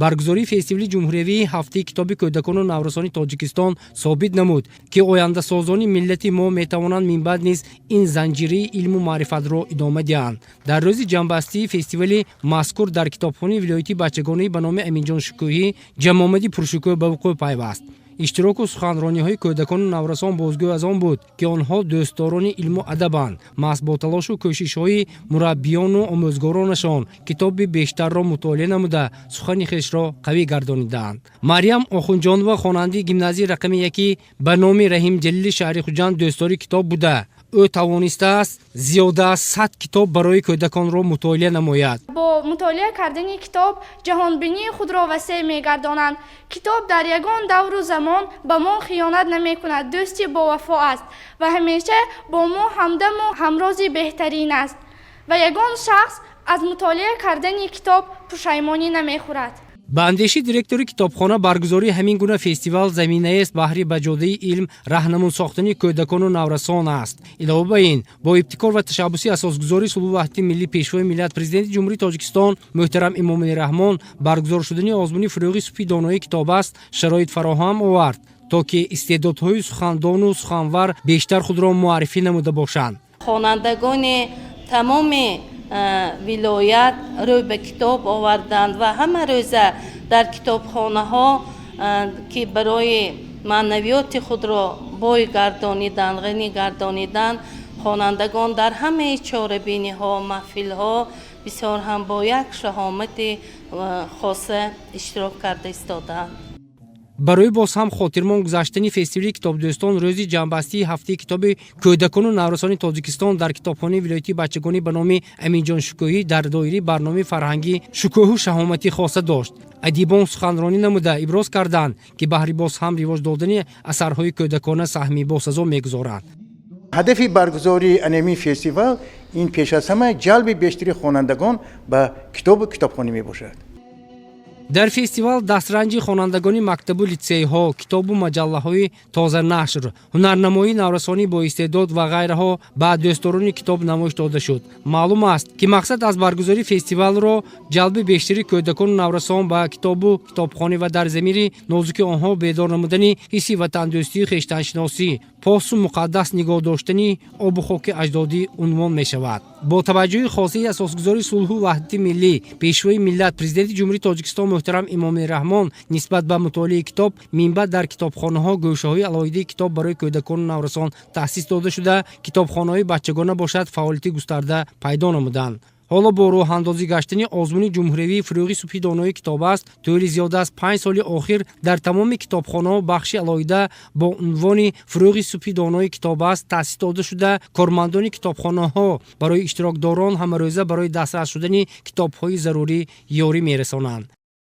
Баргузории фестивали ҷумҳуриявии ҳафтаи китоби кӯдакону наврасони Тоҷикистон собит намуд, ки ояндасозони миллати мо метавонанд минбаъд низ ин занҷираи илму маърифатро идома диҳанд. Дар рӯзи ҷамъбастии фестивали мазкур дар китобхонаи вилоятии бачагонӣ ба номи Аминҷон Шукӯҳӣ ҷамъомади пуршукӯҳ ба вуқӯъ пайваст. Иштироку суханрониҳои кӯдакону наврасон бозгӯй аз он буд, ки онҳо дӯстдорони илму адабанд. Маҳз бо талошу кӯшишҳои мураббиёну омӯзгоронашон китоби бештарро мутолиа намуда, сухани хешро қавӣ гардонидаанд. Марьям Охунҷонова, хонандаи гимназияи рақами яки ба номи Раҳим Ҷалили шаҳри Хуҷанд, дӯстдори китоб буда, ӯ тавонистааст зиёда аз 100 китоб барои кӯдаконро мутолиа намояд. Бо мутолиа кардани китоб ҷаҳонбинии худро васеъ мегардонанд. Китоб дар ягон давру замон ба мо хиёнат намекунад, дӯсти бовафо аст ва ҳамеша бо мо ҳамдаму ҳамрози беҳтарин аст ва ягон шахс аз мутолиа кардани китоб пушаймонӣ намехӯрад. Ба андешаи директори китобхона, баргузории ҳамин гуна фестивал заминаест баҳри ба ҷодаи илм раҳнамун сохтани кӯдакону наврасон аст. Илова ба ин, бо ибтикор ва ташаббуси асосгузори сулҳу ваҳдати миллӣ, Пешвои миллат, Президенти Ҷумҳурии Тоҷикистон муҳтарам Эмомалӣ Раҳмон, баргузор шудани озмуни «Фурӯғи субҳи донои китоб аст» шароит фароҳам овард, то ки истеъдодҳои сухандону суханвар бештар худро муаррифӣ намуда бошанд. Хонандагони тамоми вилоят рӯй ба китоб оварданд ва ҳама рӯза дар китобхонаҳо, ки барои маънавиёти худро бой гардонидан, ғанӣ гардонидан, хонандагон дар ҳамаи чорабиниҳо, маҳфилҳо бисёр ҳам бо як шаҳомати хоса иштирок карда истодаанд. Барои боз ҳам хотирмон гузаштани фестивали китобдӯстон, рӯзи ҷамъбастии ҳафтаи китоби кӯдакону наврасони Тоҷикистон дар китобхонаи вилоятии бачагонӣ ба номи Аминҷон Шукӯҳӣ дар доираи барномаи фарҳангӣ шукӯҳу шаҳоматӣ хоса дошт. Адибон суханронӣ намуда, иброз карданд, ки баҳри боз ҳам ривоҷ додани асарҳои кӯдакона саҳми босазо мегузоранд. Ҳадафи баргузории анамин фестивал ин пеш аз ҳама ҷалби бештари хонандагон ба китобу китобхонӣ мебошад. Дар фестивал дастранҷи хонандагони мактабу литсейҳо, китобу маҷаллаҳои тозанашр, ҳунарнамоии наврасонӣ боистеъдод ва ғайраҳо ба дӯстдорони китоб намоиш дода шуд. Маълум аст, ки мақсад аз баргузории фестивалро ҷалби бештари кӯдакону наврасон ба китобу китобхонӣ ва дар замири нозуки онҳо бедор намудани ҳисси ватандӯстию хештаншиносӣ, посу муқаддас нигоҳ доштани обу хоки аҷдодӣ унвон мешавад. Бо таваҷҷӯҳи хосаи асосгузори сулҳу ваҳдати миллӣ, Пешвои миллат, Президенти Ҷумҳурии Тоҷикистон муҳтарам Эмомалӣ Раҳмон нисбат ба мутолиаи китоб, минбаъд дар китобхонаҳо гӯшаҳои алоҳидаи китоб барои кӯдакону наврасон таъсис дода шуда, китобхонаҳои бачагона бошад, фаъолияти густарда пайдо намуданд. Ҳоло бо роҳандозӣ гаштани озмуни ҷумҳуриявии «Фурӯғи субҳи донои китоб аст», тӯли зиёда аз 5 соли охир дар тамоми китобхонаҳо бахши алоҳида бо унвони «Фурӯғи субҳи донои китоб аст» таъсис дода шуда, кормандони китобхонаҳо барои иштирокдорон ҳамарӯза барои дастрас шудани китобҳои зарурӣ ёрӣ мерасонанд.